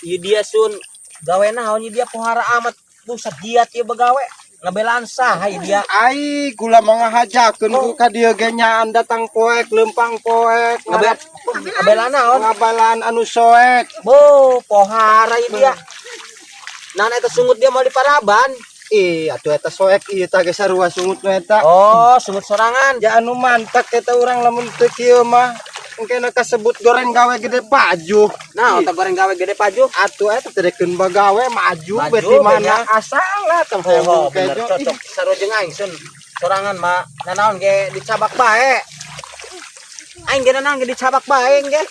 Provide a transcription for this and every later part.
Ieu dia sun gawe naon ieu dia pohara amat buset giat ieu begawe ngabelaan saha ieu dia. Ai kula mah ngahajakeun ku ka dieu ge nyaan datang poek lempang poek. Ngabelaan naon? Ngabalaan anu soek. Bo, pohara ieu dia. Nah, eta sungut dia mau diparaban. Ih, atuh eta soek ieu tah ge sarua sungut nu eta. Oh, sungut sorangan. Ya anu mantak eta urang lamun teu kieu mah engkena kasebut goreng gawe gede pajuh. Nah, otak goreng gawe gede pajuh. Atuh eta teh dekeun bagawe maju Maju, beti mana benya. Asal teh. Oh, bener cocok sarua jeung aing sun. Sorangan mah nanaon ge dicabak bae. Aing ge nanaon ge dicabak bae ge.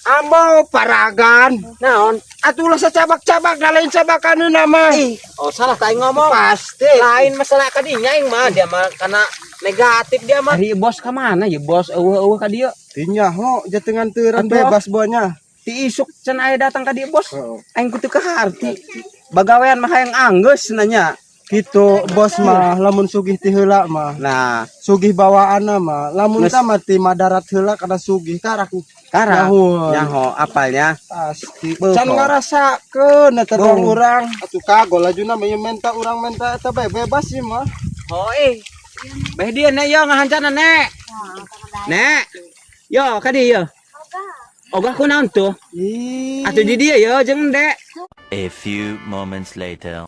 Ambo paragan. Naon? Atuh ulah sacabak-cabak da lain cabakan mah. Ih, oh salah tak aing ngomong. Pasti. Lain masalah kadinya aing mah dia mah karena negatif dia mah. Ari bos ka mana ya bos eueuh-eueuh ka dieu? Tinya ho jatengan teuran Atuh. Bebas bonya. Ti isuk can aya datang ka dieu bos. Heeh. Aing kutu kaharti. Bagawean mah hayang anggeus nanya. Gitu bos mah lamun sugih ti heula mah. Nah, Sugih bawaanna mah lamun Geus. tah mah ti madarat heula kana sugih karak. Karak. Nyaho. Nyaho apalnya. Pasti. Beuh, Can kok. Ngarasakeun eta Beuh. tong urang. Atuh kagol lajuna mah ieu menta urang menta eta bae bebas sih mah. Oh eh. Beh dia nek yo ngahancana nek. Nek. Yo ka dieu yo. Ogah ku naon tuh? Ih. Atuh di dieu yo jeung Dek. A few moments later.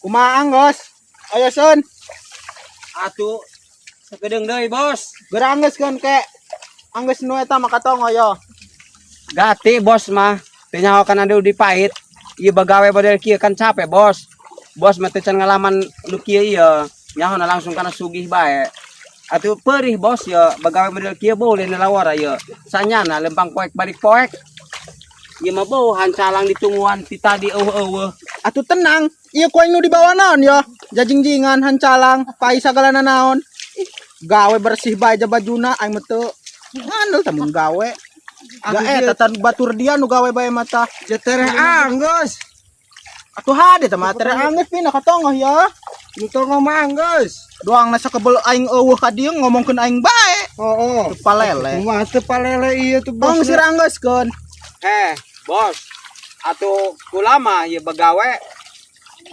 Kumaha anggeus? Ayo sun, Atuh sakedeung deui bos. geura anggeus keun ke. Anggeus nu eta mah katongo yo. Gati bos mah. Teu nyaho kana deui dipait. Ieu bagawe model kieu kan capek bos. Bos mah teu can ngalaman nu kieu ieu. Nyaho na langsung kana sugih bae. Atuh perih bos ya bagawe model kieu boleh nelawara ya. Sanyana lempang poek balik poek. Ieu mah bau hancalang ditungguan ti tadi eueuh-eueuh. Atuh tenang, ieu ku aing nu dibawa naon yo? Jajingjingan hancalang, pai sagalana naon. Ih, gawe bersih bae ja bajuna aing mah teu ngandel tah mun gawe. Ga eta tan batur dia nu gawe bae mata. Jetereh anggeus. Atuh hade tah mah tere anggeus pina katongoh ya. Nu tongoh mah anggeus. Doang na sakebel aing eueuh ka dieu ngomongkeun aing bae. Oh, oh. Teu palele. Kumaha teu palele ieu tuh bos. Bang sir anggeuskeun. Eh, bos. Atuh kula mah ieu begawe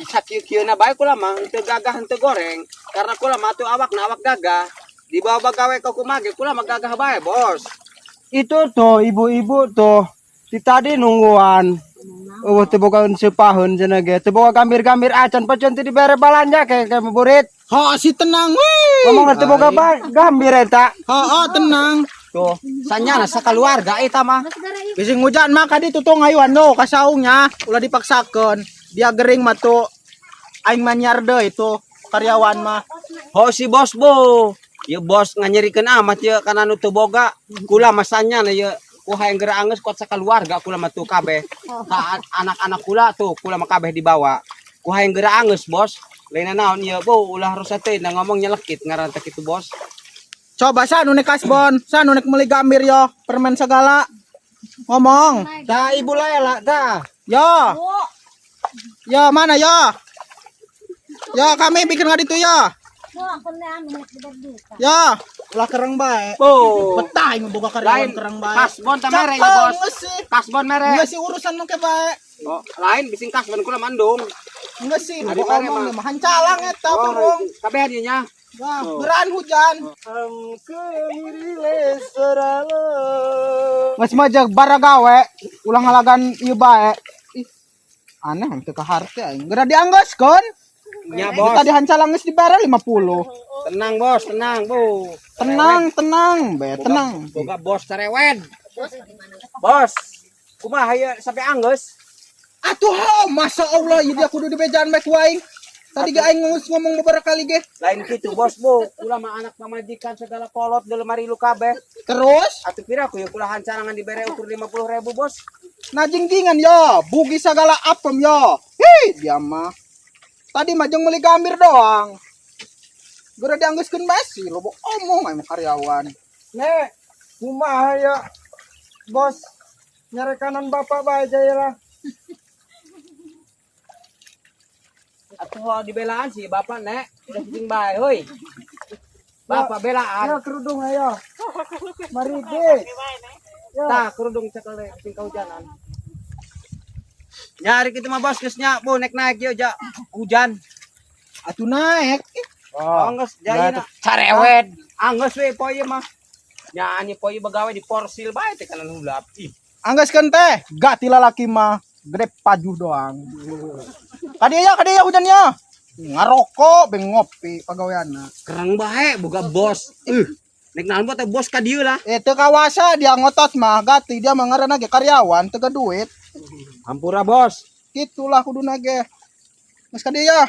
sakieu-kieuna bae kula mah henteu gagah henteu goreng karena kula mah atuh awakna awak gagah. Dibawa bagawe ka kumaha ge kula mah gagah bae, bos. Itu tuh ibu-ibu tuh ti tadi nungguan. Oh, teu boga seupaheun cenah ge. Teu boga gambir-gambir acan pacan teu dibere balanja kayak kayak burit. Ho si tenang weh. Ngomong teu boga gambir eta. Ho oh, tenang. Tuh, sanyana sakaluarga eta mah. Bising hujan mah kadi tuh ngayuan no kasaungnya ulah dipaksakeun. Dia gering mah tuh aing mah nyiar deui itu karyawan mah. Ho si bos bo. Ieu bos nganyerikeun amat ye kana nu teu boga. Kula mah sanyana ye ku hayang geura anggeus kuat sakaluarga kula mah tuh kabeh. Ka anak-anak kula tuh kula mah kabeh dibawa. Ku hayang geura anggeus bos. Lain naon ieu bo ulah rusak teh nah ngomong nyelekit ngaran teh kitu bos. Coba sa nu nek kasbon, sa nu nek meuli gambir yo, permen segala. Ngomong. Tah ibu Lela tah. Yo. Yo mana yo? Yo kami bikin ngadi tuh yo. Yo, ulah kereng bae. Bo. Betah aing boga karyawan Lain kereng bae. Kasbon teh mere ya bos. Geus sih. Kasbon mere. Enggak sih urusan nu ke bae. Oh, lain bising kasbon kula mandung. Enggak sih, Ari nu mere omong mah. Mah hancalang eta burung. Kabeh dieu nya. Wah, beraan hujan. Geus mah jag baragawe, ulah ngalagan ieu bae. Ih, aneh teu kaharte aing. Geura dianggeuskeun. Nya bos. Tadi hancalang geus dibere 50. Tenang bos, tenang bu. Tenang, tenang, be, tenang. Boga bos cerewet. Bos, kumaha ieu sampai anggeus? Atuh, oh, masa Allah, ieu dia kudu dibejaan bae ku aing. Tadi ge aing geus ngomong beberapa kali ge. Lain gitu bos bu, kula mah anak pamajikan segala kolot di lemari lu kabeh. Terus Atuh pira ku ya kula hancarangan dibere ukur 50.000 bos. Nah jingjingan yo, bugi segala apem yo. Hei, dia mah. Tadi mah jeung meuli gambir doang. Geura dianggeuskeun bae sih, loba omong aing mah karyawan. Nek, kumaha ya bos nyarekanan bapak bae lah. Atuh dibelaan sih bapak nek, udah cicing bae heuy. Bapak belaan. Ya kerudung ayo. Mari deh. Tah kerudung cekele sing kahujanan. Nyari kitu mah, Bos, geus nya, bu naik-naik yeuh ja hujan. Atuh naik. Ih, Oh, Anggeus jayina. Carewet. Anggeus we poe ieu mah. Nya anjing poe ieu bagawe di porsil bae teh kana hulap. Ih, Anggeus keun teh, gati lalaki mah gede pajuh doang. Kadieu ya, kadieu ya hujannya. Ngarokok beng ngopi pagaweanna. Kerang bae boga bos. Ih, nek naon teh bos ka dieu lah. Eh, teu kawasa dia ngotot mah, gati dia mah ngaranna ge karyawan teu duit. Hampura, Bos. Gitulah kuduna ge. Geus ka dieu ya.